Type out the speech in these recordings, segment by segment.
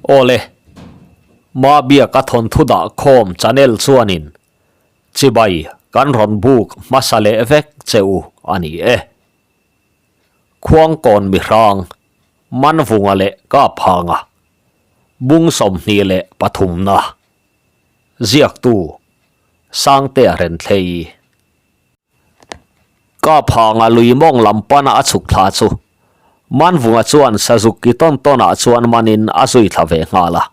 Awle, Mabiaka thawnthu dah khawm channel chuanin chibai kan rawn buk hmasa leh vek che u a ni e. Khuangkawn mihrang, Manvunga leh Kaphanga, Bung 23na, Ziaktu, Sangtea Renthlei. Kaphanga lui mawng lam pana a chhuk thla chu Manvunga chuan sazuk ki tawn tawnah chuan manin a zui thla ve nghal a.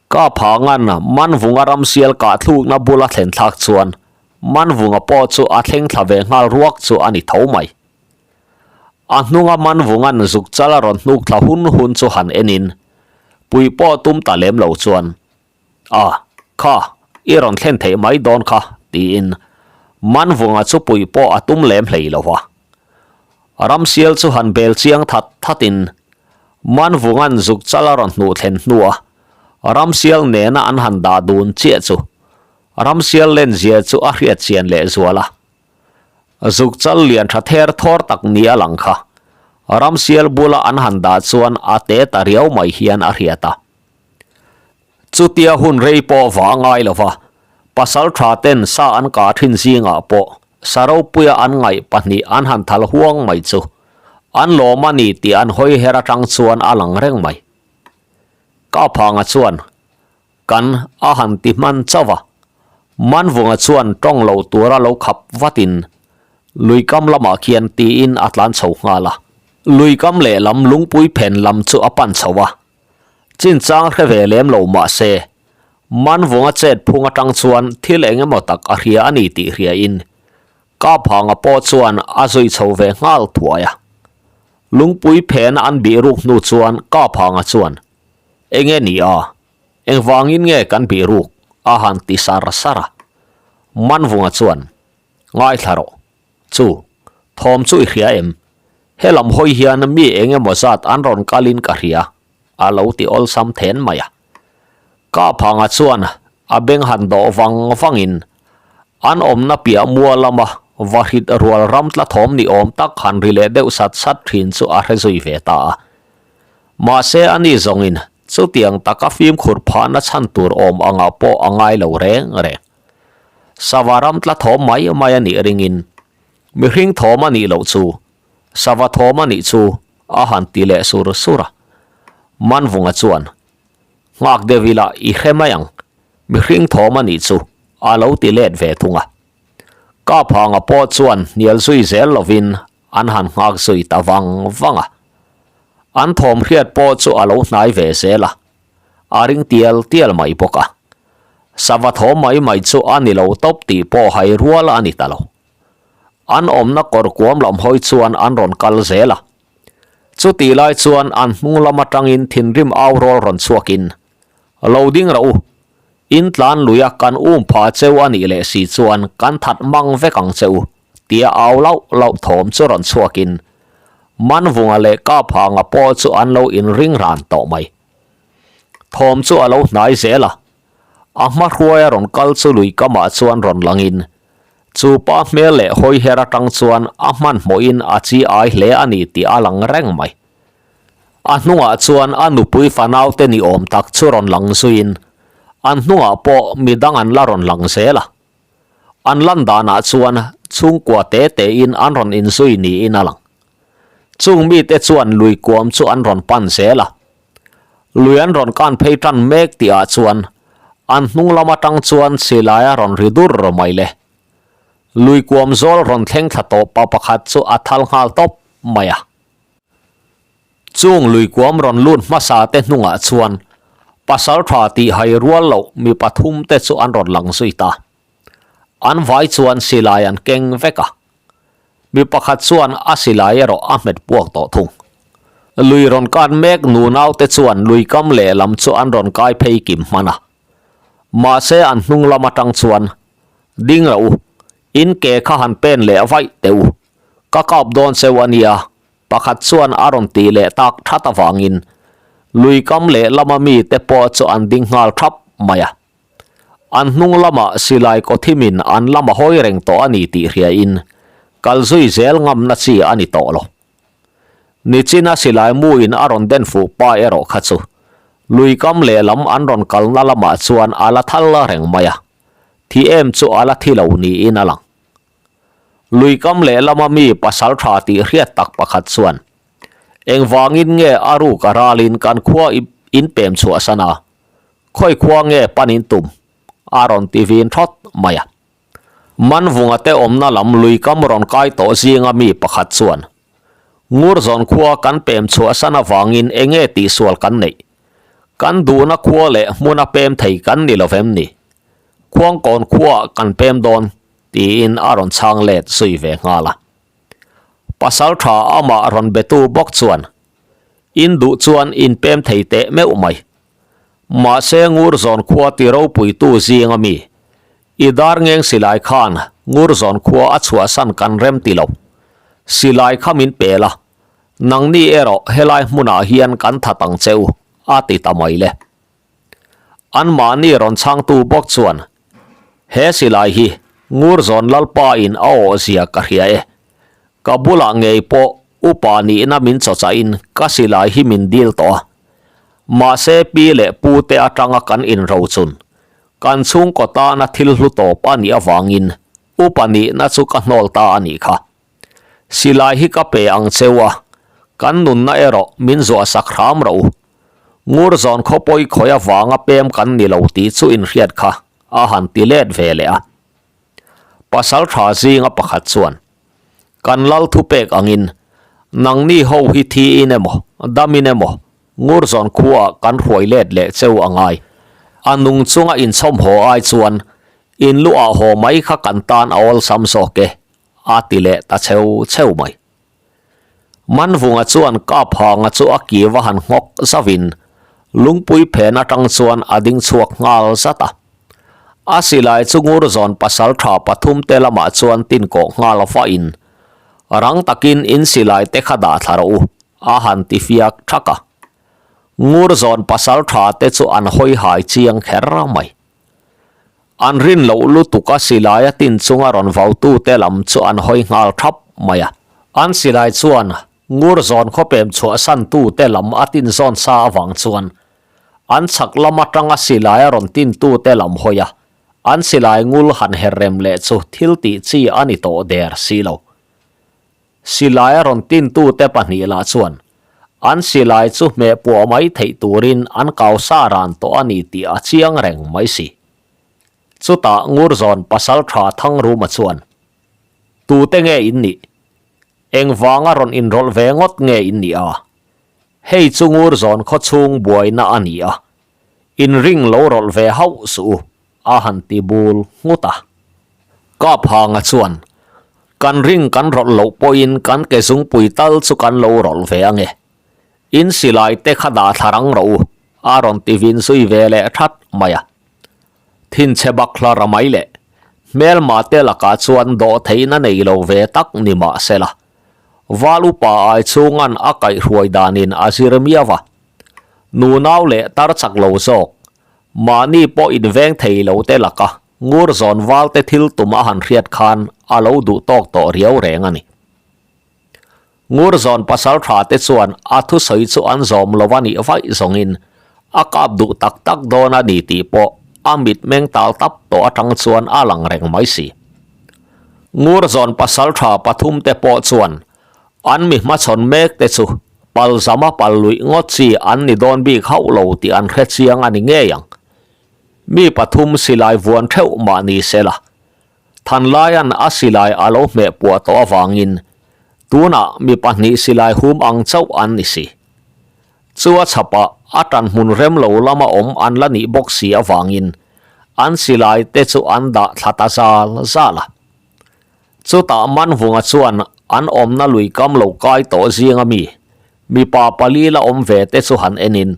Kaphanga'n Manvunga ramsial kah thlukna bula thlen thlak chuan Manvunga pawh chu a thleng thla ve nghal ruak chu a ni tho mai. A hnunga Manvunga'n zuk chal a rawn hnuk thla hun hun chu han enin pui pawh tum ta lem lo chuan A, kha, i rawn thlen theih mai dawn kha, tiin Manvunga chu puih pawh a tum lem hlei lo va. Ramsial chu han bel chiang that thatin Manvunga'n zuk chal a rawn hnuh thlen hnua Ramsial nena an han dah dun chiah chu Ramsial lenzia chu a hriat chian leh zual a. Zuk chal lian tha ther thawr tak ni a lang kha Ramsial bula an han dah chuan a te ta riau mai hian a hriat a. Chutia hun rei pawh va a ngai lo va, pasal tha ten sa an kah thin zingah pawh sa ropuia an ngaih pahnih an han thal huang mai chu an lawm a ni tih an hawi her atang chuan a lang reng mai. Kaphanga chuan kan a han ti hman chauh a, Manvunga chuan tawng lo tura lo khap vatin luikam lamah khian tiin a tlan chho nghal a. Luikam lehlam lungpui phen lam chu a pan chho a. Chinchang hre ve lem lo mah se, Manvunga chet phung atang chuan thil eng emaw tak a hria a ni tih hriain Kaphanga pawh chuan a zui chho ve nghal thuai a. Lungpui phena an bih ruk hnu chuan Kaphanga chuan, Enge ni a? Engvangin nge kan bih ruk? a han ti sar sar a. Manvunga chuan, Ngaithla rawh. Chu, thawm chu i hria em? He lam hawi hian mi eng emaw zat an rawn kalin ka hria, a lo ti awlsam then mai a. Kaphanga chuan a beng han dawh vang vangin an awmna piah mua lama vahrit rual ram tla thawm ni awm tak han ri leh deuh sat sat thin chu a hre zui ve ta a. Mahse ani zawngin chutiang taka fimkhur phahna chhan tur awm angah pawh a ngai lo reng reng. Sava ram tla thawm mai mai a nih ringin mihring thawm a nih loh chu sava thawm a nih chu a han ti leh sur sur a. Manvunga chuan, Nghak deuh ila i hre mai ang, mihring thawm a nih chu a lo ti let ve thung a. Kaphanga pawh chuan hnial zui zel lovin an han nghak zui ta vang vang a. An thawm hriat pawh chu a lo hnai ve zel a. A ring tial tial mai bawk a. Sava thaw mai mai chu a ni lo tawp tih pawh hai rual a ni ta lo. An awmna kawr kuam lam hawi chuan an rawn kal zel a. Chutih lai chuan an hnung lam atangin thinrim au rawl rawn chhuakin, Lo ding rah u, in tlan luia kan um pha cheu a nih leh si chuan kan that mang vek ang che u, tia au lauh lauh thawm chu rawn chhuakin Manvunga leh Kaphanga pawh chu an lo inring ran tawh mai. Thawm chu a lo hnai zel a, a hma hruaia rawn kal chu lui kamah chuan rawn langin chu pa hmel leh hawi her atang chuan a hmanhmawhin a chi ai hle a ni tih a lang reng mai. A hnungah chuan a nupui fanaute ni awm tak chu rawn lang zuiin an hnungah pawh midang an la rawn lang zel a. An lan danah chuan chhungkua te tein an rawn inzui niin a lang. Chung mite chuan lui kuam chu an rawn pan zel a. Lui an rawn kan phei tan mek tihah chuan an hnung lam atang chuan silai a rawn ri dur mai le. Lui kuam zawl rawn thleng thla tawh pa pakhat chu a thal nghal tawp mai a. Chung lui kuam rawn lut hmasa te hnungah chuan pasal tha tih hai rual loh mi pathum te chu an rawn lang zui ta. An vai chuan silai an keng vek a. Mi pakhat chuan a silai erawh a hmet puak tawh thung. Lui rawn kan mek nunau te chuan lui kam lehlam chu an rawn kai phei kim hman a. Mahse an hnung lam atang chuan, Ding rah u, in ke kha han pen leh vaih teh u. Ka kap dawn cheu a nia, pakhat chuan a rawn tih leh tak that avangin lui kam leh lama mite pawh chu an ding nghal thap mai a. An hnung lamah silai kawthimin an lama hawi reng tawh a ni tih hriain kal zui zel ngamna chi a ni tawh lo. Nichina silai muin a rawn den fuh pa erawh kha chu. Lui kam lehlam an rawn kalna lamah chuan a la thal reng mai a, thi em chu a la thi lo niin a lang. Lui kam lehlama mi pasal tha tih hriat tak pakhat chuan, Engvangin nge a ruk a ralin kan khua in pem chhuah san a, khawi khua nge pan in tum? a rawn ti vin thawt mai a. Manvunga te awmna lam lui kam rawn kai tawh zinga mi pakhat chuan, Ngurzawn khua kan pem chhuah san avangin enge tihsual kan neih? Kan duhna khua leh hmuna pem thei kan ni lo vem ni? Khuangkawn khuaah kan pem dawn, tiin a rawn chhang let zui ve nghal a. Pasal tha amah rawn betu bawk chuan, In duh chuan in pem thei teh meuh mai. Mahse Ngurzawn khua ti ropuitu zinga mi, I dar ngeng silai khan Ngurzawn khua a chhuahsan kan rem ti lo. Silai kha min pel a, nangni erawh helai hmunah hian kan that ang che u, a ti ta mai le. Anmahni rawn chhangtu bawk chuan, He silai hi Ngurzawn Lalpa in a awhzia ka hria e. Ka bulah ngei pawh upa nihna min chawchahin ka silai hi min dil tawh a. Mahse pi leh pu te atanga kan inrochun, kan chhungkaw tana thil hlu tawp a nih avangin upa nihna chu ka hnawl ta a nih kha. Silai hi ka pe ang cheu a, kan nunna erawh min zuahsak hram rawh u. Ngurzawn khawpawi khawi avanga pem kan ni lo tih chu inhriat kha a han ti let ve leh a. Pasal tha zinga pakhat chuan, Kan lal thupek angin, nangni ho hi thiin emaw, damin emaw, Ngurzawn khuaah kan hruai let leh cheu a ngai. A nung chunga inchhawm haw ai chuan inluah haw mai kha kan tan a awlsam zawk e, a ti leh ta cheu cheu mai. Manvunga chuan kap hanga chu a kiu a han nghawk zauhin lungpui phen atang chuan a ding chhuak nghal zat a. A silai chu Ngurzawn pasal tha pathum te lamah chuan tin kawh nghal vahin rang takin in silai te kha dah thla rawh u a han ti fiak thak a. Ngurzawn pasal tha te chu an hawi hai chiang kher mai. An rin loh lutuk a silai a tin chunga rawn vautu te lam chu an hawi nghal thap mai a. An silai chuan Ngurzawn khawpem chhuahsan tu te lam a tin zawn sa avang chuan an chhak lam atanga silai a rawn tin tu te lam hawi a, an silai ngul han her rem leh chu thil tih chi a ni tawh der si lo. Silai a rawn tintute pahnih lah chuan an silai chu hmeh puah mai theih turin an kau sa ran tawh a ni tih a chiang reng mai si. Chutah Ngurzawn pasaltha Thangruma chuan, Tute nge in nih? Engvanga rawn inrawlh ve ngawt nge in nih a? Hei chu Ngurzawn khawchhung buaina a ni a, inring lo rawlh ve hauh suh u. A han ti bul nghut a. Kaphanga chuan, Kan ring kan rawlh loh pawhin kan ke zungpui tal chu kan lo rawlh ve ange. In silai te kha dah thla rang rawh u, a rawn ti vin zui ve leh that mai a. Thinchhe bak hla ra mai leh hmelma te lakah chuan dawh theihna nei lo ve tak ni mah sela. Val upa ai chhunga'n a kaihhruai danin a zir miau a. Nunau leh tar chak lo zawk Mahni pawh inveng thei lo te laka Ngurzawn valte thil tum a han hriat khan a lo duh tawk tawh riau reng a ni. Ngurzawn pasal tha te chuan a thusawi chu an zawm lo a nih vaih zawngin a kap duh tak tak dawn a ni tih pawh a mitmeng tal tap tawh atang chuan a lang reng mai si. Ngurzawn pasal tha pathum te pawh chuan An mi hmachhawn mek te chu palzama pal luih ngawt chi an ni dawn bik hauh lo tih an hre chiang a ni ngei ang. Mi pathum silai vuan theuh mah ni se la, Thanlaia'n a silai a lo hmeh puah tawh avangin tunah mi pahnih silai hum ang chauh an ni si. Chu a chhapah a tanhmun rem lo lama awm an la nih bawk si avangin an silai te chu an dah thla ta zal zal a. Chutah Manvunga chuan an awmna lui kam lo kai tawh zinga mi, mipa pali la awm ve te chu han enin,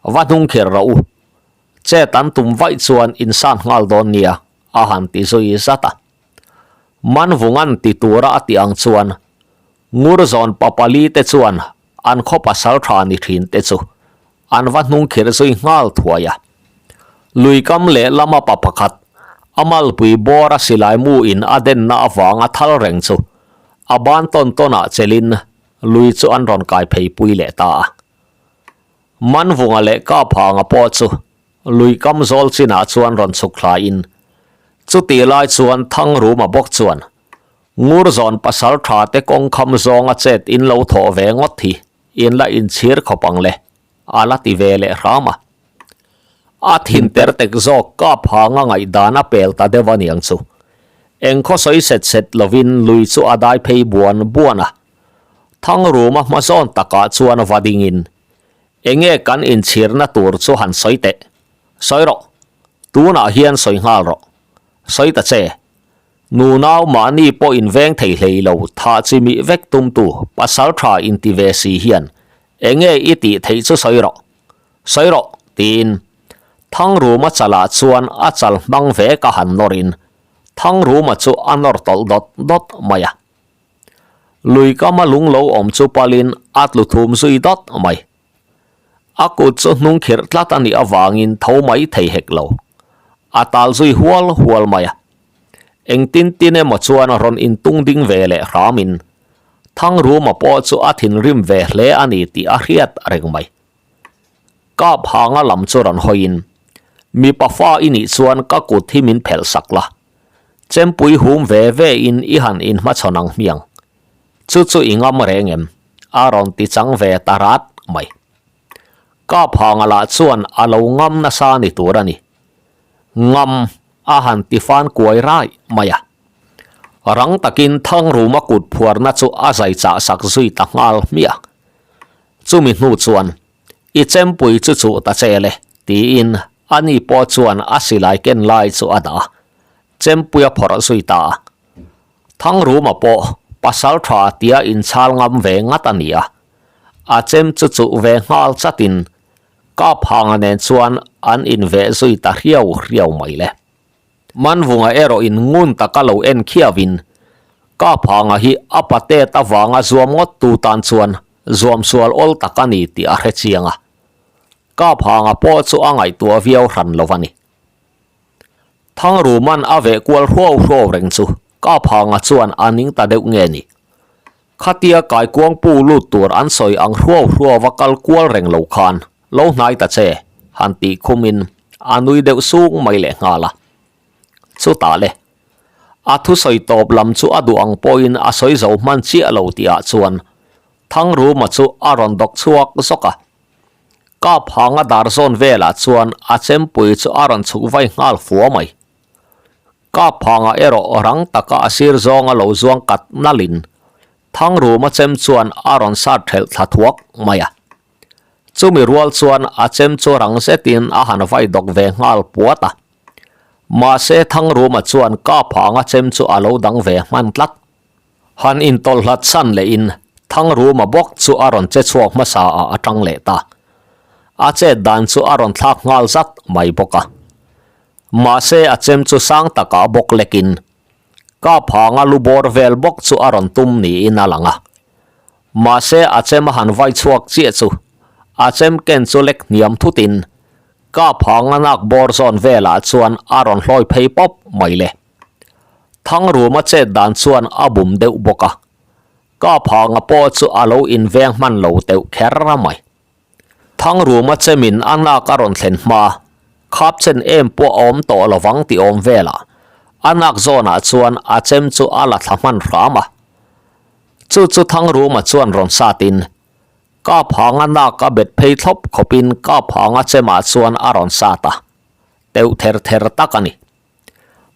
Va hnung kher rawh u, chet an tum vaih chuan in san nghal dawn nia, a han ti zui zat a. Manvunga'n ti tura a tih ang chuan Ngurzawn pa pali te chuan an khaw pasal tha ni thin te chu An va hnung khirh zui nghal thuai a. Lui kam leh lama pa pakhat, a malpui bawr a silai mu in a denna avanga thal reng chu a ban tawn tawn ah chelin lui chu an rawn kai phei pui leh ta a. Manvunga leh Kaphanga pawh chu lui kam zawl chinah chuan rawn chhuk thlain chutih lai chuan Thangruma bawk chuan Ngurzawn pasal tha te kawng kham zawnga chet in lo thawh ve ngawt hi in la inchhir khawp ang le, a la ti ve leh hram a. A thin ter tek zawk kap hanga ngaihdan a pel ta deuh aniang chu. Eng khaw sawi set set lovin lui chu a dai phei buan buan a. Thangruma hma zawn takah chuan va dingin, Enge kan inchhirna tur chu han sawi teh. Sawi rawh. Tunah hian sawi nghal rawh. Sawi ta che. Nunau mahni pawh inveng thei hlei lo, thah chi mih vek tumtu pasal tha inti ve si hian enge i tih theih chu sawi rawh, sawi rawh tiin Thangruma chalah chuan a chal hmang ve ka han nawrin Thangruma chu a nawr tawlh dawt dawt mai a. Lui kama lung lo awm chu palin a tlu thum zui dawt mai. A kut chu hnung khirh tlat a nih avangin tho mai thei hek lo. A tal zui hual hual mai a. Engtin tin emaw chuan rawn intung ding ve leh hramin Thangruma pawh chu a thinrim ve hle a ni tih a hriat reng mai. Kap hanga lam chu rawn hawiin, Mipa fa i nih chuan ka kut hi min phelh sak la. Chempui hum ve ve in i han inhmachhawn ang hmiang. Chu chu i ngam reng em? A rawn ti chang ve ta rat mai. Kap hanga lah chuan a lo ngam nasa ni tur a ni. Ngam a han ti fan kuai rai mai a. Rang takin Thangruma kut phuarna chu a zai chah sak zui ta nghal hmiah. Chumi hnu chuan, I chempui chu chuh ta che le, tiin ani pawh chuan a silai ken lai chu a dah a, chempui a phawrh zui ta a. Thangruma pawh pasal tha tia inchhal ngam ve ngat a ni a, a chem chu chuh ve nghal chatin Kap hanga nen chuan an inveh zui ta hriau hriau mai le. Manvunga erawh in ngun taka lo en khiauin Kap hanga hi a patet avanga zuam ngawt tu tan chuan zuam sual awl tak a ni tih a hre chiang a. Kap hanga pawh chu a ngaihtuah viau hran lo a ni. Thangruman a veh kual hruau hruau reng chu Kap hanga chuan a ning ta deuh nge ni. Khatia kaikuang pu lut tur an sawi ang hruau hruau va kal kual reng lo khan lo hnai ta che, han tih khumin a nui deuh sung mai leh nghal a. Chutah le, a thusawi tawp lam chu a duh ang pawhin a sawi zo hman chiah lo tihah chuan Thangruma chu a rawn dawk chhuak zawk a. Kap hanga dar zawn velah chuan a chempui chu a rawn chhuk vai nghal fua mai. Kap phangah erawh rang taka a sir zawnga lo zuang kat nalin Thangruma chem chuan a rawn sat thelh thla thuak mai a. Chumi rual chuan a chem chu rang zetin a han vai dawk ve nghal puat a. Mahse Thangruma chuan Kap phanga chem chu a lo dang ve hman tlat. Han intawlh hlat san lehin Thangruma bawk chu a rawn che chhuak hmasa ah a tang leh ta. A chet dan chu a rawn thlak nghal zat mai bawk a. Mahse a chem chu sang takah bawk lekin Kap hanga lu bawr vel bawk chu a rawn tum niin a lang a. Mahse a chem a han vai chhuak chiah chu a chem ken chu lek hniam thutin Kap hanga nak bawr zawn velah chuan a rawn hlawi phei pawp mai le. Thangruma chet dan chuan a bum deuh bawk a, Kap hanga pawh chu a lo inveng hman lo teuh kher mai. Thangruma chemin a nak a rawn thlen hma, khap chen em pawh a awm tawh lovang tih awm velah a nak zawnah chuan a chem chu a la thla hman hram a. Chu chu Thangruma chuan rawn satin, Kap hanga nak a bet phei thlawp khawpin kap hanga chemah chuan a rawn sat a, teuh ther ther tak a ni.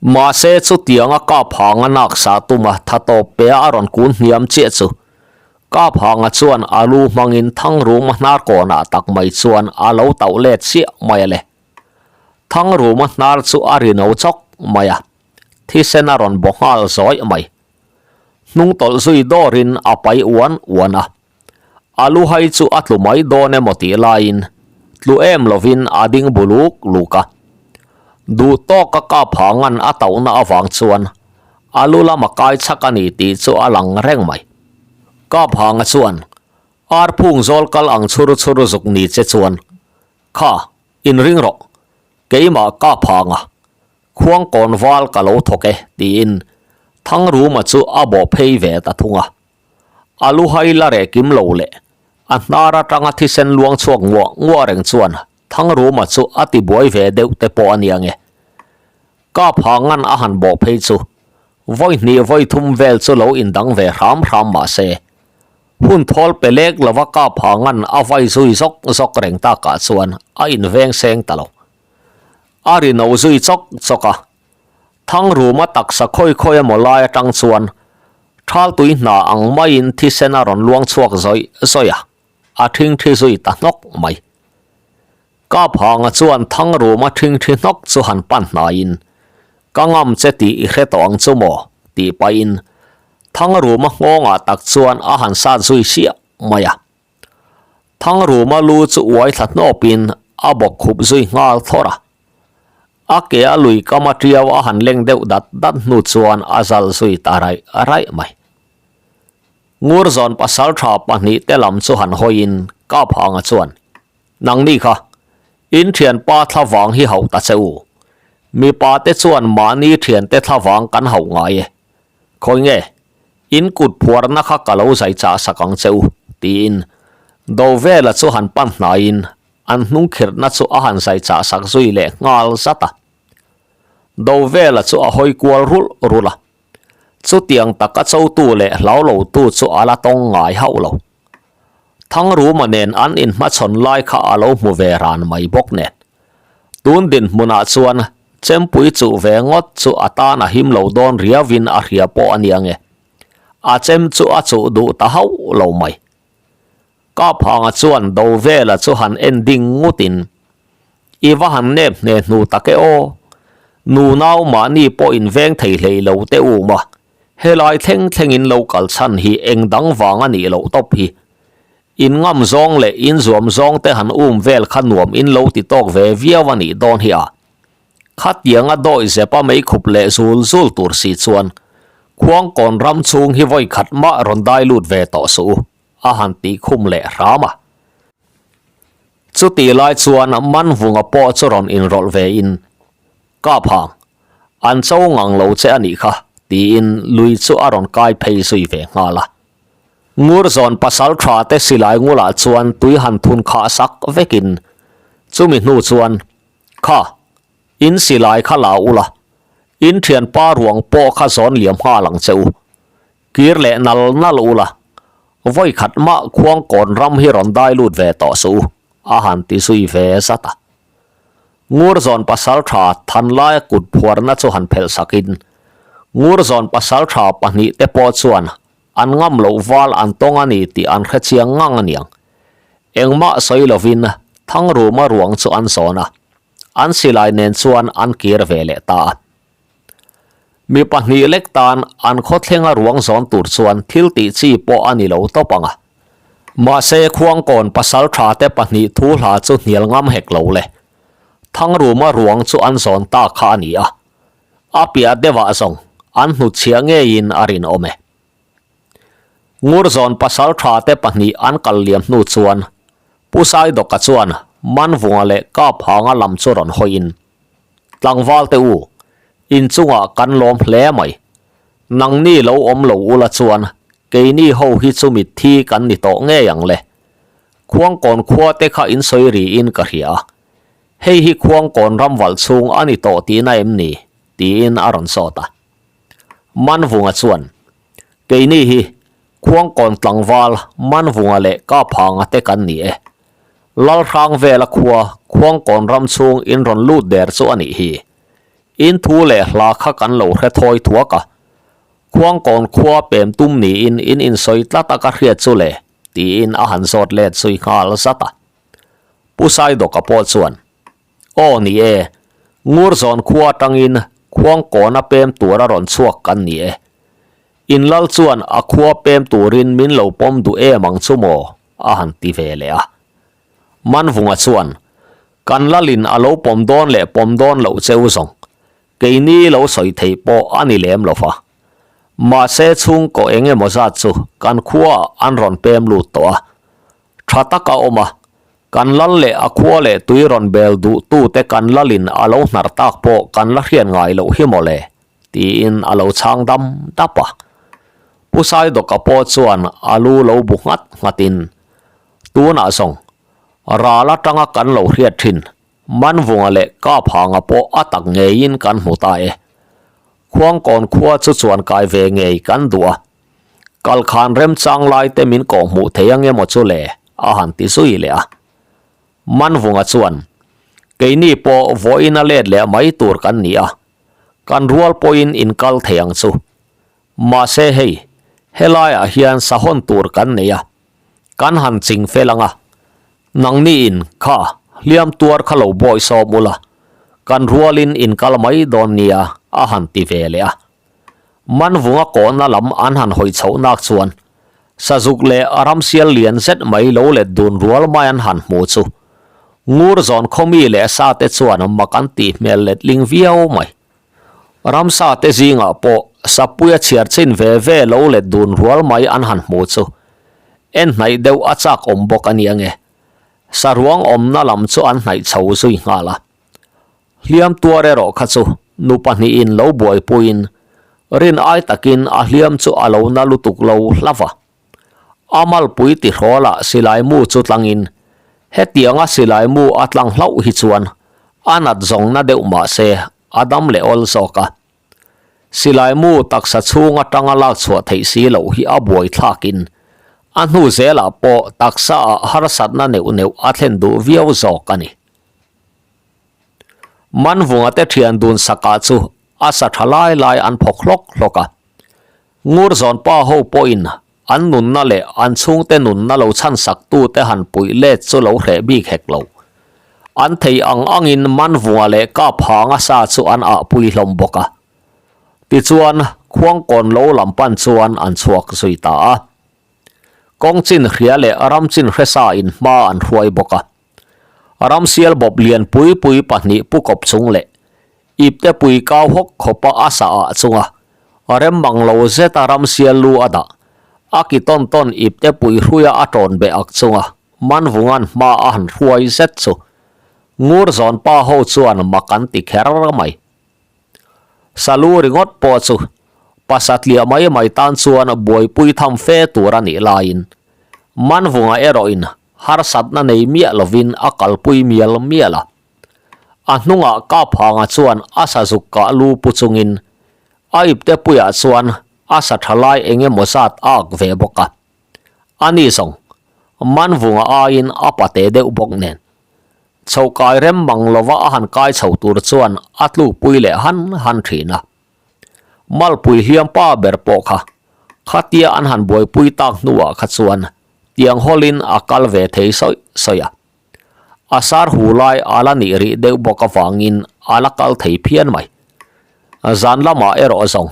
Mahse chutianga Kap Hanga nak sah tuma tha tawp pe a rawn kun hniam chiah chu Kap Hanga chuan a lu hmangin Thangruma hnar kawnah tak mai chuan a lo tauh let chiah mai a le. Thangruma hnar chu a ri no chawk mai a, thisen a rawn baw nghal zawih mai. Hnung tawlh zui dawrin a pai uan uan a. A lu hai chu a tlu mai dawn emaw tih laiin tlu em lovin a ding bu luk luk a. Duh tawka kap ha ngan a tauhna avang chuan a lu lama kai chhak a ni tih chu a lang reng mai. Kap hanga chuan ar phung zawl kal ang chhur chhur zuk ni che chuan, Kha, inring rawh, keimah kap hanga khuang kawn val ka lo thawk e tiin Thangruma chu a bawh phei ve ta thung a. A lu hai la reh kim lo leh. A hnar atanga thisen luang chhuak nguah nguah reng chuan Thangruma chu a ti buai ve deuh te pawh a nia nge. Kap ha ngan a han bawh phei chu vawi hnih vawi thum vel chu lo indang ve hram hram mah se, hun thawl pe lek lova kap ha ngan a vai zui zawk zawk reng takah chuan a inveng seng ta lo. A ri no zui chawk chawk a, Thangruma taksa khawi khawi emaw lai atang chuan Thaltui hna ang maiin thisen a rawn luang chhuak zawih zawih a, a thingthi zui ta hnawk mai. Kaphanga chuan Thangruma thingthi hnawk chu han pan hnaiin, Ka ngam che tih i hre tawh ang chu maw? tih pahin Thangruma nghawngah tak chuan a han sat zui siah mai a. Thangruma lu chu uai thla hnawpin a bawk khup zui nghal thlawr a. A ke a lui kam a tiau a han leng deuh dat dat hnu chuan a zal zui ta raih raih mai. Ngurzawn pasaltha pahnihte lam chu han hawiin Kaphanga chuan, Nangni kha, in thianpa thla vang hi hauh ta che u. Mipa te chuan mahni thiante thla vang kan hauh ngai e. Khawi nge, in kut phuarna kha ka lo zai chah sak ang che u, tiin Dovela chu han pan hnaiin an hnung khirhna chu a han zai chah sak zui leh nghal zat a. Dovela chu a hawi kual rulh rulh a, chutiang taka chotu leh hlau lotu chu a la tawng ngai hauh lo. Thangruma nen an inhmachhawn lai kha a lo hmu ve ran mai bawk nen. Tun dinhmunah chuan chempui chuh ve ngawt chu a tan a him lo dawn riauin a hria pawh a nia nge. A chem chu a chuh duh ta hauh lo mai. Kaphanga chuan Dovela chu han en ding ngutin, I va han nep hne hnu tak e aw. Nunau mahni pawh inveng thei hlei lo te um a, Helai thleng thlengin lo kal chhan hi eng dang vang a nih loh tawp hi. In ngam zawng leh in zuam zawng te han um vel kha nuam in lo ti tawk ve viau a nih dawn hi a. Khatianga dawi zepa mei khup leh zul zul tur si chuan Khuangkawn ram chhung hi vawi khat mah rawn dai lut ve tawh suh u, a han tih khum leh hram a. Chutih lai chuan Manvunga pawh chu rawn inrawlh ve in, Kap hang, an cho ngang lo che a nih kha, tiin lui chu a rawn kai phei zui ve nghal a. Ngurzawn pasal tha te silai ngulah chuan tui han thun khah sak vekin, chumi hnu chuan, Kha, in silai kha la ula, in thianpa ruang pawh kha zawn liam nghal ang che u. Kir leh nal nal ula, vawi khat mah Khuangkawn ram hi rawn dai lut ve tawh suh u, a han ti zui ve zat a. Ngurzawn pasaltha Thanlaia kut phuarna chu han phelh sakin, Ngurzawn pasaltha pahnihte pawh chuan an ngam loh val an tawng a ni tih an hre chiang ngang a niang. Engmah sawi lovin Thangruma ruang chu an zawn a, an silai nen chuan an kir ve leh ta a. Mi pahnih lek tan an khawthlenga ruang zawn tur chuan thil tih chi pawh a ni lo tawp ang a. Mahse Khuangkawn pasal tha te pahnih thu hla chu hnial ngam hek lo le. Thangruma ruang chu an zawn ta kha a ni a. A piah deuhah zawng an hnutchhiah ngeiin a rinawm e. Ngurzawn pasal tha te pahnih an kal liam hnu chuan Pu Saidawka chuan Manvunga leh Kaphanga lam chu rawn hawiin Tlangval te u, inchungah kan lawm hle mai. Nangni lo awm lo ula chuan keini ho hi chu mitthi kan ni tawh ngei ang le. Khuangkawn khua te kha in sawi riin ka hria a, hei hi Khuangkawn ram valh chhung a ni tawh tihna em ni? tiin a rawn zawt a. Manvunga chuan, Keini hi Khuangkawn tlangval Manvunga leh Kaphanga te kan ni e. Lalhrang vela khua Khuangkawn ram chhung in rawn lut der chu a nih hi. In thu leh hla kha kan lo hre thawi thuak a. Khuangkawn khua pem tum niin in insawi tlat a ka hriat chu le, tiin a han zawt let zui nghal zat a. Pu Saidawka pawh chuan, Aw ni e, Ngurzawn khua atangin Khuangkawna pem tura rawn chhuak kan ni e. In lal chuan a khua pem turin min lo pawm duh em ang chu maw? a han ti ve leh a. Manvunga chuan, Kan lalin a lo pawm dawn leh pawm dawn loh cheu zawng, keini lo sawi theih pawh a ni lem lo va. Mahse chhungkaw eng emaw zat chu kan khuaah an rawn pem lut tawh a. Tha tak a awm a, kan lal leh a khua leh tui rawn bel duhtute kan lalin a lo hnar tak pawh kan la hriat ngai loh hi maw le, tiin a lo chhang dam dap a. Pu Saidawka pawh chuan a lu lo bu nghat nghatin. Tunah zawng, ral atanga kan lo hriat thin Manvunga leh Kaphanga pawh a tak ngeiin kan hmu ta e. Khuangkawn khua chu chuan kai ve ngei kan duh a. Kalkhan remchang lai te min kawh hmuh thei ang emaw chu le, a han ti zui leh a. Manvunga chuan, Keini pawh vawiin a let leh mai tur kan ni a, kan rual pawhin in kal thei ang chu. Mahse hei, helaiah hian sahawn tur kan nei a, kan han ching fel ang a, nangniin kha hliam tuar kha lo bawi sawm ula, kan rualin in kal mai dawn nia a han ti ve leh a. Manvunga kawhna lam an han hawi chhoh nak chuan Sazuk leh ramsial lian zet mai lo let dun rual mai an han hmu chu ngur zawn khawmi leh sa te chuan mak an tih hmel letling viau mai. Ramsa te zingah pawh Sapuia chhiar chin ve ve lo let dun rual mai an han hmu chu en hnaih deuh a chak awm bawk a nia nge. Saruang awmna lam chu an hnaih chho zui nghal a. Hliam tuar erawh kha chu nu pahnihin lo buaipuiin rin ai takin a hliam chu a lo na lutuk lo hlauh a. A malpui tihrawlah silai mu chu tlangin hetianga silai mu a tlang hlauh hi chuan a nat zawng na deuh mah se a dam leh awl zawk a. Silai mu taksa chhung atanga lak chhuah theih si loh hi a buai thlakin a hnu zelah pawh taksa ah harsatna neuh neuh a thlen duh viau zawk a ni. Manvunga te thian dun sakah chu a sa tha lai lai an phawk hlawk hlawk a. Ngurzawn pa ho pawhin an nunna leh an chhungte nunna lo chhan sak tute han puih let chu lo hreh bik hek lo. An thei ang angin Manvunga leh Kaphanga sa chu an ahpui hlawm bawk a. Tichuan, Khuangkawn lo lam pan chuan an chhuak zui ta a. Kawng chin hria leh ram chin hresa in hma an hruai bawk a. Ramsial bawp lian pui pui pahnih pu kawp chung leh ipte pui kau hawk khawpa a sa ah chunga rem mang lo zeta ramsial lu a dah a ki tawn tawn ipte pui hruia a tawn beh ak chunga Manvunga'n hma a han hruai zet chu Ngurzawn pa ho chuan mak an ti kher mai. Salu ringawt pawh chu pasatliah mai mai tan chuan buaipui tham fe tur a nih laiin Manvunga erawhin harsatna nei miah lovin a kalpui mial mial a. A hnungah Kaphanga chuan a sazuk kah lu pu chungin a ipte puiah chuan a sa tha lai eng emaw zat a ak ve bawk a. Ani zawng Manvunga aiin a pate deuh bawk nen chho kai rem mang lova a han kai chho tur chuan a tlukpui leh han han thin a. Malpui hliam pa ber pawh kha khatia an han buaipui tak hnuah kha chuan tiang hawlin a kal ve thei sawi sawi a. A sar hu lai a la nih rih deuh bawk avangin a la kal thei phian mai. Zan lamah erawh zawng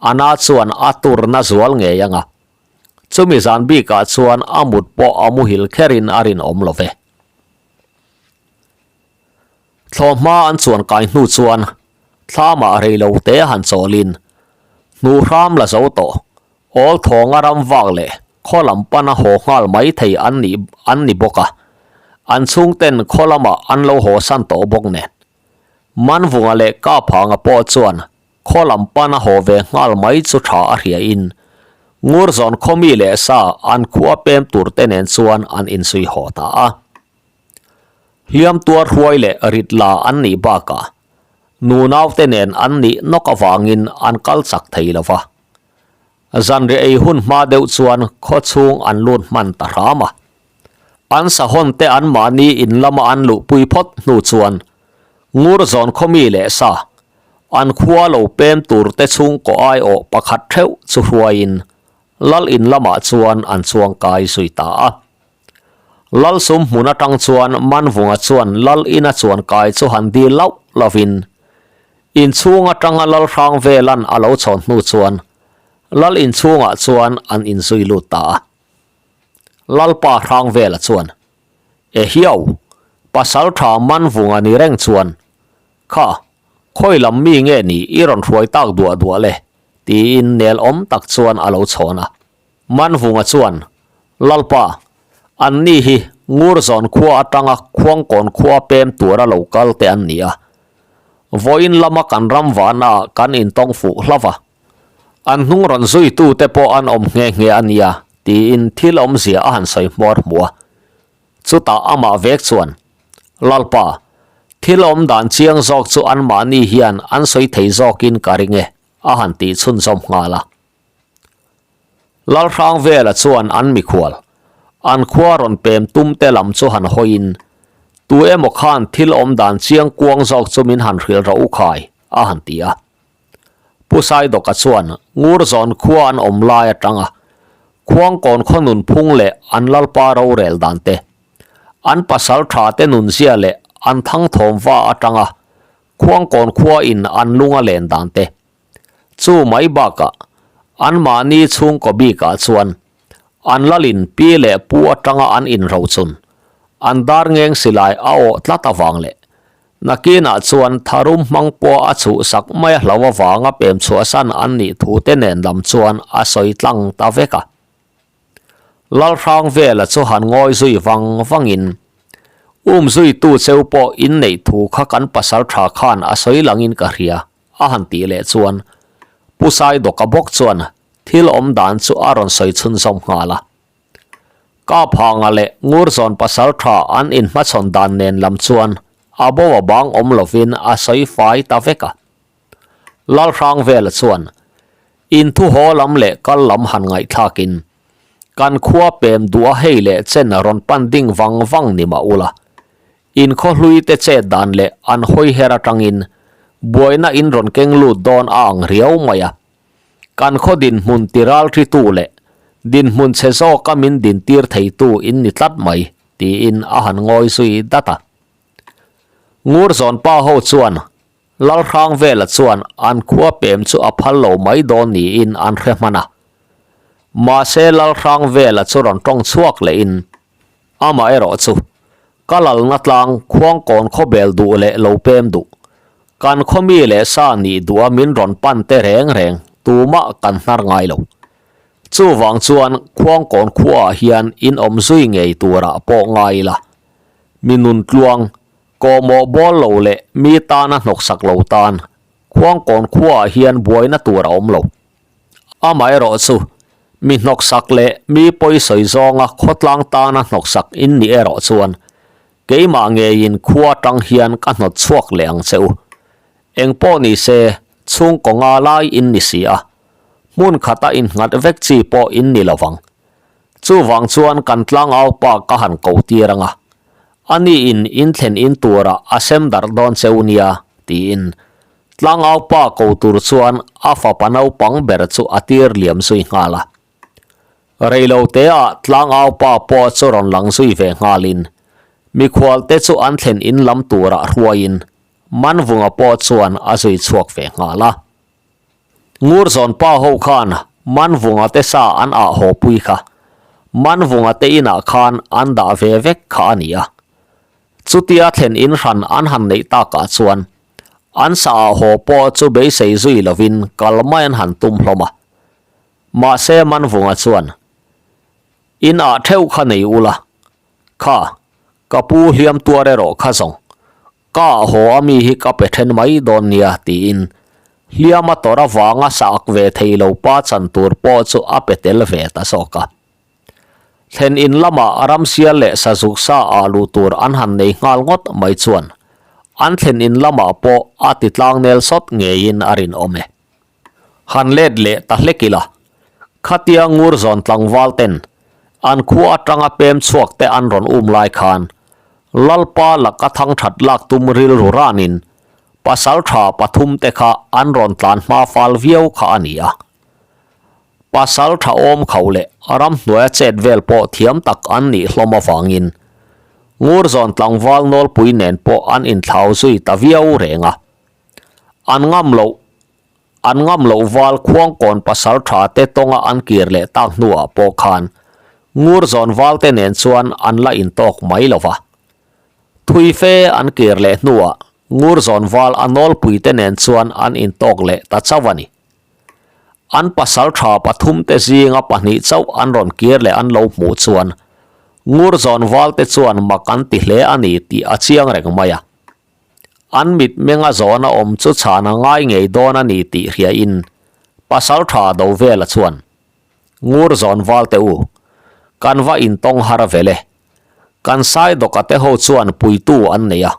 a na chuan a turna zual ngei ang a. Chumi zan bikah chuan a mut pawh a muhil kherin a rinawm lo ve. Thlawhhma an chuan kai hnu chuan thlamah rei lo te han chawlin hnu hram la zo tawh awl thawnga ram vak leh khaw lam pana haw nghal mai thei an nih an ni bawk a, an chhungten khaw lamah an lo haw san tawh bawk nen. Manvunga leh Kaphanga pawh chuan khaw lam pana haw ve nghal mai chu tha a hriain Ngurzawn khaw mi leh sa an khua pem tur te nen chuan an inzui haw ta a. Hliam tuar hruai leh rit la an nih bakah nunau te nen an nih nawk avangin an kal chak thei lo va. Zanriah ei hun hma deuh chuan khaw chhung an lut hman ta hram a. An sahawn te anmahni in lama an luhpui phawt hnu chuan Ngurzawn khaw mi leh sa an khua lo pem tur te chhungkaw aiawh pakhat theuh chu hruaiin Lal in lamah chuan an chuang kai zui ta a. Lal sum hmun atang chuan Manvunga chuan Lal ina chuan kai chu han dil lauh lovin inchhung atanga Lal hrang velan a lo chhawn hnu chuan Lal inchhungah chuan an inzui lut ta a. Lalpa hrang vela chuan, E hiau, pasal tha Manvunga ni reng chuan, Kha, khawi lam mi nge ni i rawn hruai tak duah duah le? tiin nel awm tak chuan a lo chhawn a. Manvunga chuan, Lalpa, anni hi Ngurzawn khua atanga Khuangkawn khua pem tura lo kal te an ni a. Vawiin lama kan ram vahnaah kan intawng fuh hlauh a. An hnung rawn zuitute pawh an awm nghe nghe a nia, tiin thil awmzia a han sawi hmuar hmuh a. Chutah amah vek chuan, Lalpa, thil awm dan chiang zawk chu anmahni hian an sawi thei zawkin ka ring e, a han tih chhunzawm nghal a. Lalhrangvela chuan an mikhual, an khua rawn pem tum te lam chu han hawiin, Tu emaw khan thil awm dan chiang kuang zawk chu min han hrilh rawh u khai, a han ti a. Pu Saidawka chuan Ngurzawn khua an awm lai atanga Khuangkawn khaw nunphung leh an Lalpa rorel dan te, an pasal tha te nunzia leh an thangthawm va atanga Khuangkawn khua in an lung a len dan te, Chu mai bakah anmahni chhungkaw bikah chuan an lalin pi leh pu atanga an inrochun an dar ngeng silai a awh tlat avang leh nakinah chuan tharum hmang pawh a chhuhsak mai a hlo avanga pem chhuahsan an nih thu te nen lam chuan a sawi tlang ta vek a. Lalhrang vela chu han ngawi zui vang vangin um zuitu cheu pawh inneih thu kha kan pasal tha khan a sawi langin ka hria. A han tih leh chuan Pu Saidawka bawk chuan thil awm dan chu a rawn sawi chhunzawm nghal a. Kaphanga leh Ngurzawn pasal tha an inhmachhawn dan nen lam chuan a bo a bang awm lovin a sawi fai ta vek a. Lalhrangvela chuan inthu haw lam leh kal lam han ngaihthlakin kan khua pem duh a hei leh chen rawn pan ding vang vang ni mah ula. Inkhawhlui te chet dan leh an hawi her atangin buaina in rawn keng lut dawn a ang riau mai a. Kan khaw dinhmun ti ralhritu leh dinhmun chhe zawka min dintir theitu in ni tlat mai, tiin a han ngawi zui dat a. Ngurzawn pa ho chuan Lalhrangvela chuan an khua pem chu a phal lo mai dawn niin an hre hman a. Mahse Lalhrangvela chu rawn tawng chhuak lehin Amaherawh chu, ka lalna tlang khuangkawn khawbel duh leh lo pem duh. Kan khaw mi leh sa nih duha min rawn pan te reng reng tumah kan hnar ngai lo. Chuvang chuan khuangkawn khuaah hian in awm zui ngei turah pawh ngai ila. Mi nun tluang, kawhmawh bawl lo leh mi tana hnawksak lo tan khuangkawn khuaah hian buaina tur a awm lo. Amaherawh chu, mi hnawksak leh mi pawi sawi zawnga khawtlang tana hnawksak in nih erawh chuan keimah ngeiin khua atang hian ka hnawt chhuak leh ang che u. Engpawh ni se, chhungkaw nga lai in ni si a, hmun khata innghat vek chi pawh in ni lovang. Chuvang chuan kan tlangaupa ka han ko tir anga, ani in in thlen in turah a sem darh dawn che u nia, tiin Tlangau pa ko tur chuan a fapa naupang ber chu a tir liam zui nghal a. Reilo teah tlangau pa pawh chu rawn lang zui ve nghalin mikhual te chu an thlen in lam turah hruaiin Manvunga pawh chuan a zui chhuak ve nghal a. Ngurzawn pa ho khan Manvunga te sa an ah haw pui kha Manvunga te inah khan an dah ve vek kha a ni a. Chutia thlen in hran an han neih takah chuan an sa ah haw pawh chu beisei zui lovin kal mai an han tum hlawm a. Mahse Manvunga chuan, In ah theuh kha nei ula, kha, ka pu hliam tuar erawh kha zawng, ka ah haw a mi hi ka pe then mai dawn nia tiin hliam a tawrh avanga sa ak ve thei lo pa chan tur pawh chu a pe tel ve ta zawk a. Thlen in lamah ramsial leh sazuk sa ah luh tur an han nei nghal ngawt mai chuan an thlen in lamah pawh a ti tlang nel sawt ngeiin a rinawm e. Han let leh ta hlek ila, khatia Ngurzawn tlangval ten an khua atanga pem chhuak te an rawn um lai khan Lalpa laka thangthat lak tum rilru ranin pasaltha pathum te kha an rawn tlan hma fal viau kha a ni a. Pasal tha awm kho leh ramhnuaia chet vel pawh thiam tak an nih hlawm avangin Ngurzawn tlangval nawlpui nen pawh an inthlau zui ta viau reng a. An ngam loh an ngam loh val Khuangkawn pasal tha te tawnga an kir leh tak hnuah pawh khan Ngurzawn valte nen chuan an la intawk mai lo va. Thui fe an kir leh hnuah Ngurzawn val a nawlpui te nen chuan an intawk leh ta chauh a ni. An pasal tha pathumte zinga pahnih chauh an rawn kir leh an lo hmuh chuan Ngurzawn valte chuan mak an ti hle a ni tih a chiang reng mai a. An mitmenga zawhna awm chu chhan a ngai ngei dawn a ni tih hriain pasal tha Dovela chuan, Ngurzawn valte u, kan va intawng har vel e. Kan Saidawka te ho chuan puitu an nei a,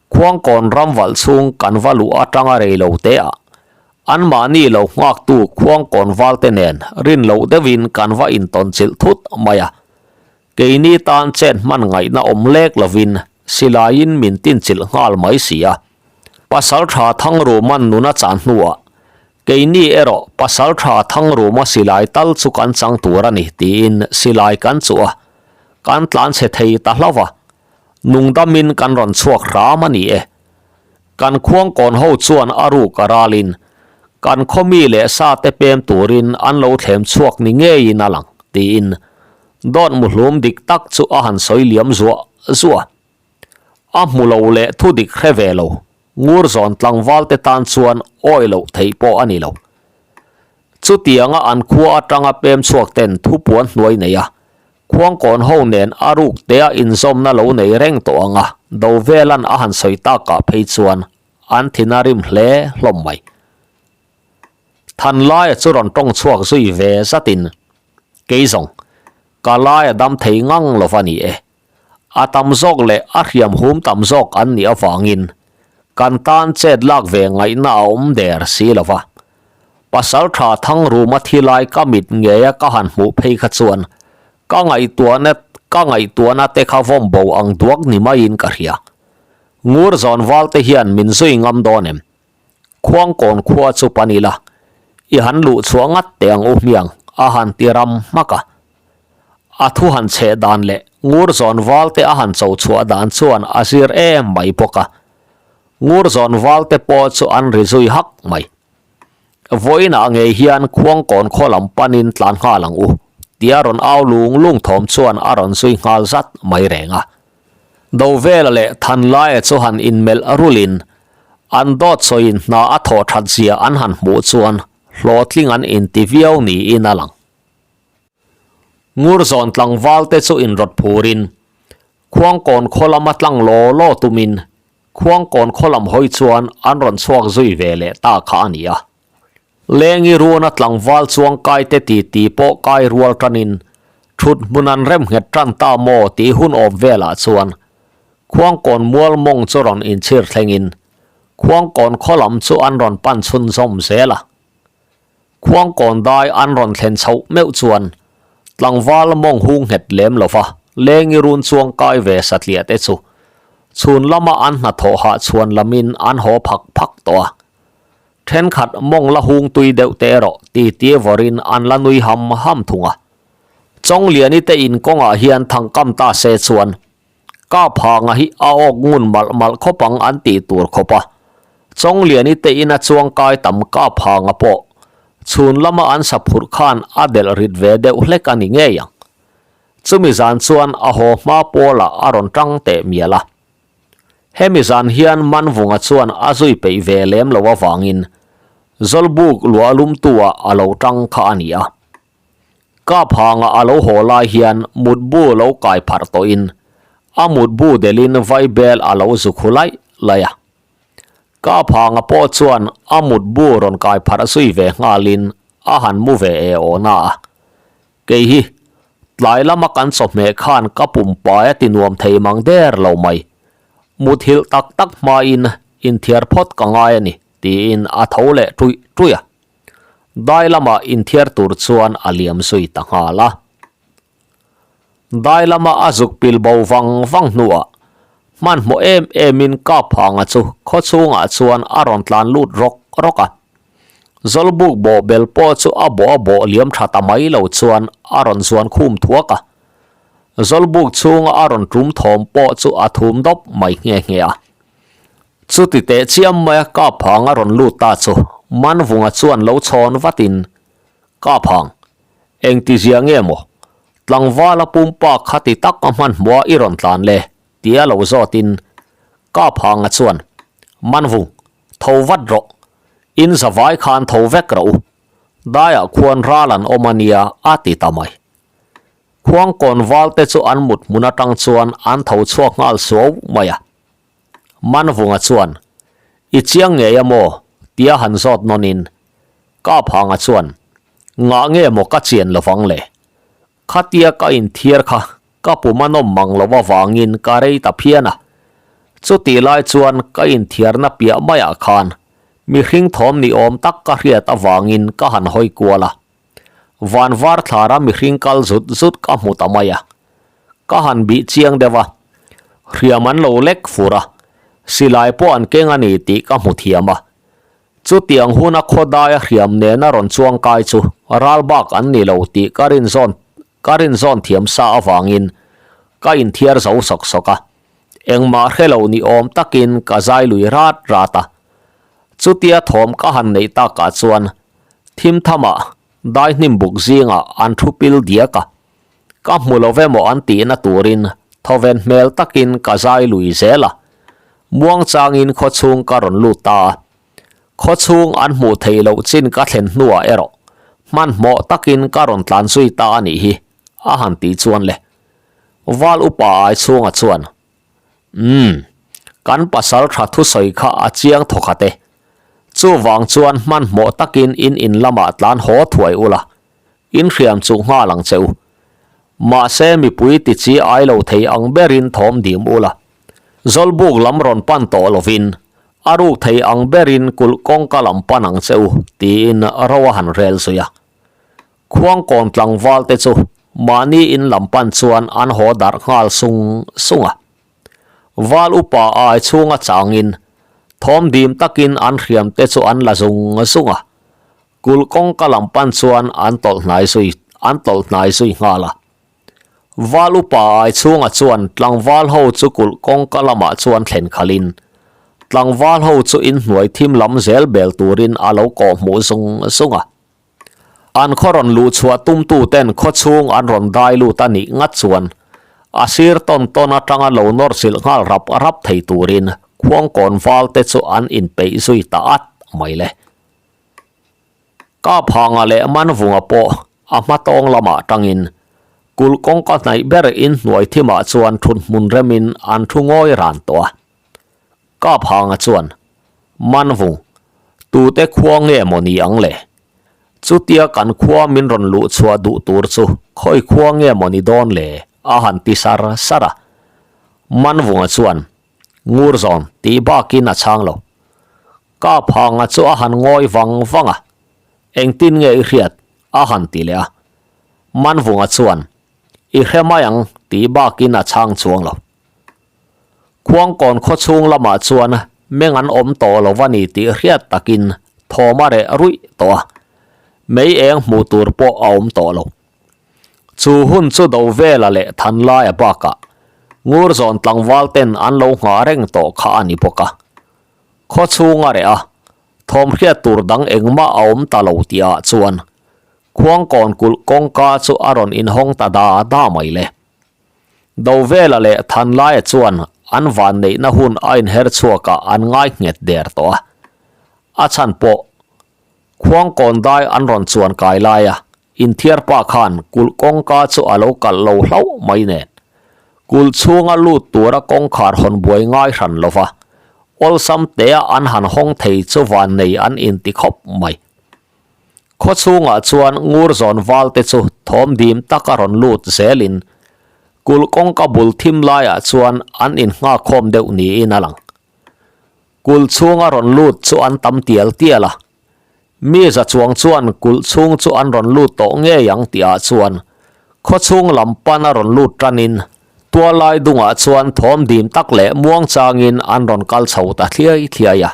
Khuangkawn ram valh chhung kan va luh atanga rei lo te ah anmahni lo nghaktu Khuangkawn valte nen rin loh deuhin kan va intawn chilh thut mai a. Keini tan chet hman ngaihna awm lek lovin silaiin min tinchilh nghal mai si a. Pasaltha Thangruman nuna chan hnuah keini erawh Pasaltha Thangruma silai tal chu kan chang tur a ni tiin silai kan chuh a, kan tlanchhe thei ta hlauh a. Nungdamin kan rawn chhuak hram a ni e. Kan khuangkawn ho chuan a ruk a ralin kan khaw mi leh sa te pem turin an lo thlem chhuak ni ngeiin a lang tiin dawt muhlum dik tak chu a han sawi liam zuah zuah. A hmu lo leh thu dik hre ve lo, ngur zawn tlangval te tan chuan awi loh theih pawh a ni lo. Chutianga an khua atanga pem chhuak ten thupuan hnuai nei a, Khuangkawn ho nen a ruk tea inzawmna lo nei reng tawh ang a, Dovelan a han sawi takah phei chuan an thin a rim hle hlawm mai. Thanlaia chu rawn tawng chhuak zui ve zatin, Kei zawng, ka lai a dam thei ngang lo va ni e. A tam zawk leh a hriam hum tam zawk an nih avangin kan tan chet lak ve ngaihna a awm der si lo va. Pasaltha Thangruma thi lai ka mit ngeia ka han hmuh phei kha chuan ka ngaihtuahna ka ngaihtuahna te kha vawm bo ang duak ni maiin ka hria. Ngur zawn val te hian min zui ngam dawn em? Khuangkawn khua chu pan ila, i han luh chhuah ngat teh ang u hmiang a han ti ram hmak a. A thu han chheh dan leh ngur zawn val te a han cho chhuah dan chuan a zir em mai bawk a. Ngur zawn val te pawh chu an ri zui hak mai. Vawiinah ngei hian Khuangkawn khaw lam panin tlan nghal ang u, tia rawn au lung lung thawm chuan a rawn zui nghal zat mai reng a. Dovela leh Thanlaia chu han inmelh rulin an dawt sawiin hna a thawh that zia an han hmuh chuan hlawhtling an inti viau niin a lang. Ngurzawn tlangval te chu inrawt phurin Khuangkawn khaw lama tlang law law tumin Khuangkawn khaw lam hawi chuan an rawn chhuak zui ve leh ta kha a ni a. Lengi ruana tlangval chuang kai te ti ti pawh kai rual tanin thut hmun an rem nghet tan ta maw tih hun awm velah chuan Khuangkawn mual mawng chu rawn inchhir thlengin Khuangkawn khaw lam chu an rawn pan chhunzawm zel a. Khuangkawn dai an rawn thlen chhoh meuh chuan tlangval mawng hung nghet lem lo va, lengi run chuang kai ve satliah te chu chhun lama an hnathawh hah chhuan lamin an haw phak phak tawh a. Thenkhat mawng la hung tui deuh te erawh titi vawrin an la nui ham ham thung a. Chawngliani te in kawngah hian thangkam ta se chuan Kap hanga hi a awk ngun malh malh khawp ang an tih tur khawp a. Chawngliani te ina chuang kai tam kap hanga pawh chhun lama an sa phurh khan a delh rit ve deuh hlek a ni ngei ang. Chumi zan chuan a haw hma pawlah a rawn tang teh mial a. Hemi zan hian Manvunga chuan a zui peih ve lem lo avangin Zawlbuk luah lumtu-ah a lo tang kha a ni a. Kap hanga a lo haw lai hian mutbu lo kai pharh tawhin a mutbu delin vaibel a lo zu khu laih laih a. Kap hanga pawh chuan a mutbu rawn kai pharh zui ve nghalin a han mu ve e aw na a. Kei hi tlai lama kan chawhmeh khan ka pumpai a ti nuam thei mang der lo mai. Muthilh tak tak hmain inthiar phawt ka ngai a ni tiin a tho leh ṭuih ṭuih a. Dai lama inthiar tur chuan a liam zui ta nghal a. Dai lama a zuk pil bo vang vang hnuah hmanhmawh em emin Kaphanga chu khaw chhungah chuan a rawn tlan lut rawk rawk a. Zawlbuk bawh bel pawh chu a bawh a bawh liam tha ta mai lo chuan a rawn zuan khum thuak a. Zawlbuk chhunga a rawn tum thawm pawh chu a thum dawp mai nghe nghe a. Chuti teh chiam maia Kaphang a rawn lut ta chu Manvunga chuan lo chhawn vatin, Kaphang, engtizia nge maw? Tlangvala pumpa khati tak a hmanhmawh i rawn tlan le? tia lo zawtin Kaphanga chuan, Manvung, tho vat rawh. In zavai khan tho vek rawh u. Daiah khuan ral an awm a nia a ti ta mai. Khuangkawn valte chu an mut hmun atang chuan an tho chhuak nghal suau mai a. Manvunga chuan, I chiang ngei a maw? tia han zawt nawnin Kaphanga chuan, Ngah nge maw ka chian lovang le? Khatia ka inthiar kha. ka pum a nawm mang lo avangin ka rei ta phian a. Chutih lai chuan ka inthiarna piah maiah khan mihring thawm ni awm tak ka hriat avangin ka han hawi kual a. Van var thlara mihring kal zut zut ka hmu ta mai a. Ka han bih chiang deuh a, hriam an lo lek fur a, silai pawh an keng a ni tih ka hmu thiam a. Chutiang huna khawdaia hriam nena rawn chuang kai chu ral bak an ni lo tih ka rinzawn ka rinzawn thiam sa avangin ka inthiar zo sawk sawk a. Engmah hre lo ni awm takin ka zai lui rat rat a. Chutia thawm ka han neih takah chuan thim thamah dai hnim buk zingah an thu pil diak a. Ka hmu lo ve maw an tihna turin thawven hmel takin ka zai lui zel a. Muangchangin khawchhung ka rawn lut ta a. Khawchhung an hmuh theih loh chin ka thlen hnuah erawh hmanhmawh takin ka rawn tlan zui ta a nih hi, a han tih chuan le. Val upa ai chhunga chuan, Umm, kan pasal tha thusawi kha a chiang thawkhat e. Chuvang chuan hmanhmawh takin in in lamah tlan haw thuai ula, in hriam chuh nghal ang che u. Mahse mipui ti chi ai lo thei ang berin thawm dim ula. Zawlbuk lam rawn pan tawh lovin a ruk thei ang berin kulh kawngka lam pan ang che u, tiin ro a han rel zui a. Khuangkawn tlangval te chu mahni in lam pan chuan an haw darh nghal sung sung a. Val upa ai chhunga changin thawm dim takin an hriam te chu an la zung zung a. Kulh kawngka lam pan chuan an tawlh hnai zui an tawlh hnai zui nghal a. Val upa ai chhunga chuan tlangval ho chu kulh kawngka lamah chuan thlen khalhin tlangval ho chu inhnuai thim lam zel bel turin a lo kawh hmuh zung zung a. An khaw rawn luh chhuah tumtuten khaw chhung an rawn dai lut a nih ngat chuan a sir tawn tawn atanga lo nawr chilh nghal rap rap thei turin khuangkawn val te chu an inpeih zui ta at mai le. Kaphanga leh Manvunga pawh a hma tawng lamah tangin kulh kawngka hnaih ber inhnuai thimah chuan thut hmun remin an thu ngawi ran tawh a. Kaphanga chuan, Manvung, tute khua nge maw ni ang le? Chutia kan khua min rawn luh chhuah duh tur chu khawi khua nge maw ni dawn le? a han ti sar sar a. Manvunga chuan, Ngurzawn tih bakin a chhang lo. Kaphanga chu a han ngawi vang vang a, Engtin nge i hriat? a han ti leh a. Manvunga chuan, I hre mai ang tih bakin a chhang chuang lo. Khuangkawn khawchhung lamah chuan meng an awm tawh lo a ni tih hriat takin thawm a reh ruih tawh a, mei eng hmuh tur pawh a awm tawh lo. Chu hun chu do vela leh than laia bakah Ngurzawn tlangval ten an lo nghah reng tawh kha a ni bawk a. Khawchhung a reh a, thawm hriat tur dang engmah a awm ta lo tihah chuan Khuangkawn kulh kawngka chu a rawn inhawng ta da da mai le. Dovela leh Thanlaia chuan an vanneihna hun a inher chhuakah an ngai nghet der tawh a. A chhan pawh Khuangkawn dai an rawn chuan kai lai a, inthiarpa khan kulh kawngka chu a lo kalh lo hlauh mai nen. Kulh chhunga lut tura kawngkhar hawn buai ngai hran lo va, awlsam tea an han hawng thei chu vannei an inti khawp mai. Khaw chhungah chuan Ngurzawn valte chu thawm dim taka rawn lut zelin kulh kawngka bul thim laiah chuan an innghakkhawm deuh niin a lang. Kulh chhunga rawn lut chu an tam tial tial a, mi za chuang chuan kulh chhung chu an rawn lut tawh ngei ang tihah chuan khaw chhung lam pana rawn lut tanin tualai dungah chuan thawm dim tak leh muangchangin an rawn kal chho ta thliai thliai a.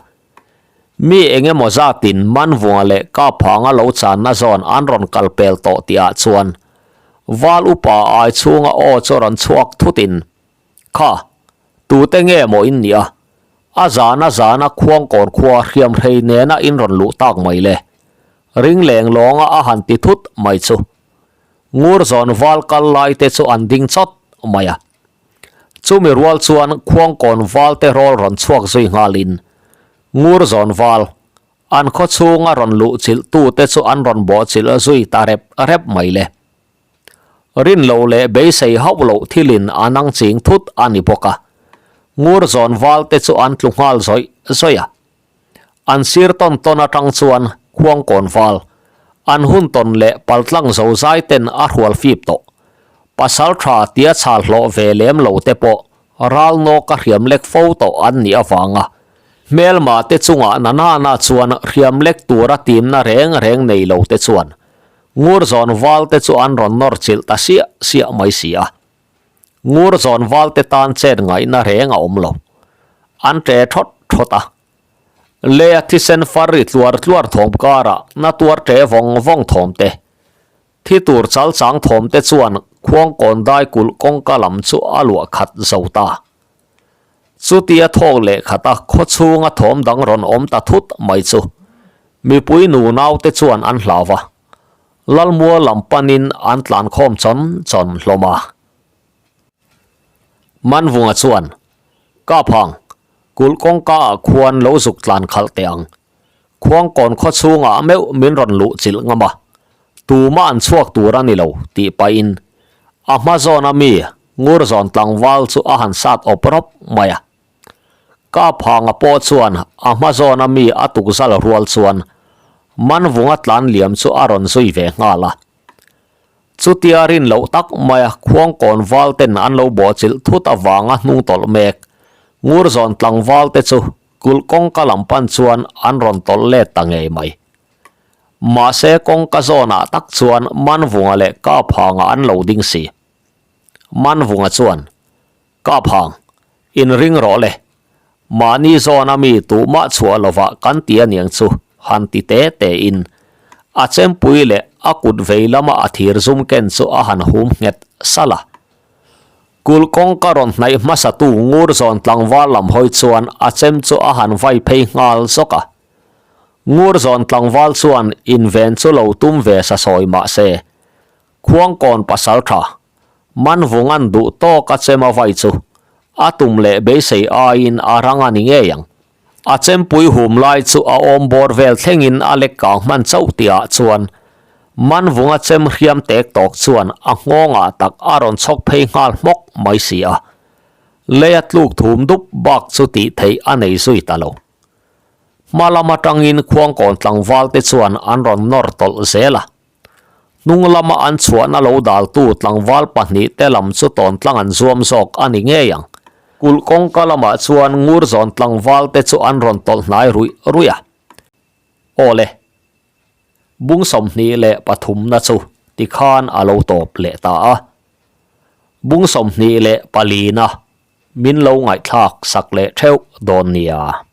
Mi eng emaw zatin Manvunga leh Kaphanga lo channa zawn an rawn kal pel tawh tihah chuan Val upa ai chhunga aw chu rawn chhuak thutin, Kha, tute nge maw in nih a? A zana zana khuangkawn khua hriam hrei nena in rawn luh tak mai le. Ring leng lawnga a han ti thut mai chu. Ngurzawn val kal lai te chu an ding chawt mai a. Chumi rual chuan khuangkawn val te rawl rawn chhuak zui nghalin Ngurzawn val, an khaw chhunga rawn luh chilh tute chu an rawn bawhchilh zui ta rep rep mai le. Rin loh leh beisei hauh loh thilin a nang ching thut a ni bawk a, Ngurzawn val te chu an tlu nghal zawih zawih a. An sir tawn tawn atang chuan khuangkawn val, an hun tawn leh paltlang zo zai ten a hrual fip tawh. Pasalṭha tia chhal hlawh ve lem lo te pawh ral nawka hriam lek fo tawh an nih avanga hmelma te chungah nanana chuan hriam lek tura timna reng reng nei lo te chuan Ngurzawn val te chu an rawn nawr chilh ta siah siah mai si a. Ngurzawn val te tan chet ngaihna reng a awm lo. An ṭe ṭhawt ṭhawt a. Leia thisen far ri tluar tluar thawm karah na tuar ṭe vawng vawng thawm te, thi tur chal chang thawm te chuan khuangkawn dai kulh kawngka lam chu a luah khat zo ta. Chutia thawk leh khata khaw chhunga thawm dang rawn awm ta thut mai chu mipui nu naute chuan an hlau va, Lalmua lam panin an tlan khawm chawn chawn hlawm a. Manvunga chuan, Kaphang, kulh kawngka ah khuan lo zuk tlan khalh teh ang. Khuangkawn khaw chhungah meuh min rawn luh chilh ngam a, tumah an chhuak tur a ni lo tih pahin a hma zawna mi Ngurzawn tlangval chu a han sat awp rawp mai a. Kaphanga pawh chuan a hma zawna mi a tukzal rual chuan Manvunga tlan liam chu a rawn zui ve nghal a. Chutia rin loh tak maia khuangkawn val ten an lo bawhchilh thut avanga hnung tawlh mek Ngurzawn tlangval te chu Kulh kawngka lam pan chuan an rawn tawlh let ta ngei mai. Mahse kawngka zawnah tak chuan Manvunga leh Kaphanga an lo ding si. Manvunga chuan, Kaphang, inring rawh le. Mahni zawna mi tuhmah chhuah lovah kan ti aniang chu han ti te te in a chempui leh a kut vei lama a thir zum ken chu a han hum nghet salh a. Kulh kawngka rawn hnaih hmasatu Ngurzawn tlangval lam hawi chuan a chem chu a han vai phei nghal zawk a. Ngurzawn tlangval chuan inven chu lo tum ve sa sawi mah se, Khuangkawn pasal tha, Manvunga'n duh tawk a chem a vai chu a tum leh beisei aiin a rang a ni ngei ang. A chempui hum lai chu a awm bawr vel thlengin a lek kang hman chauh tihah chuan Manvunga chem hriam tek tawk chuan a nghawngah tak a rawn chhawk phei nghal hmawk mai si a. Leia tluk thum dup bak chu tih theih a nei zui ta lo. Hma lam atangin khuangkawn tlangval te chuan an rawn nawr tawlh zel a. Hnung lama an chhuahna lo daltu tlangval pahnihte lam chu tawntlang an zuam zawk a ni ngei ang. Kulh kawngka lamah chuan Ngurzawn tlangvalte chu an rawn tawlh hnai ruih ruih a. Aw le, bung 23na chu tikhan a lo tawp leh ta a. Bung 24na min lo ngaihthlak sak leh theuh dawn nia.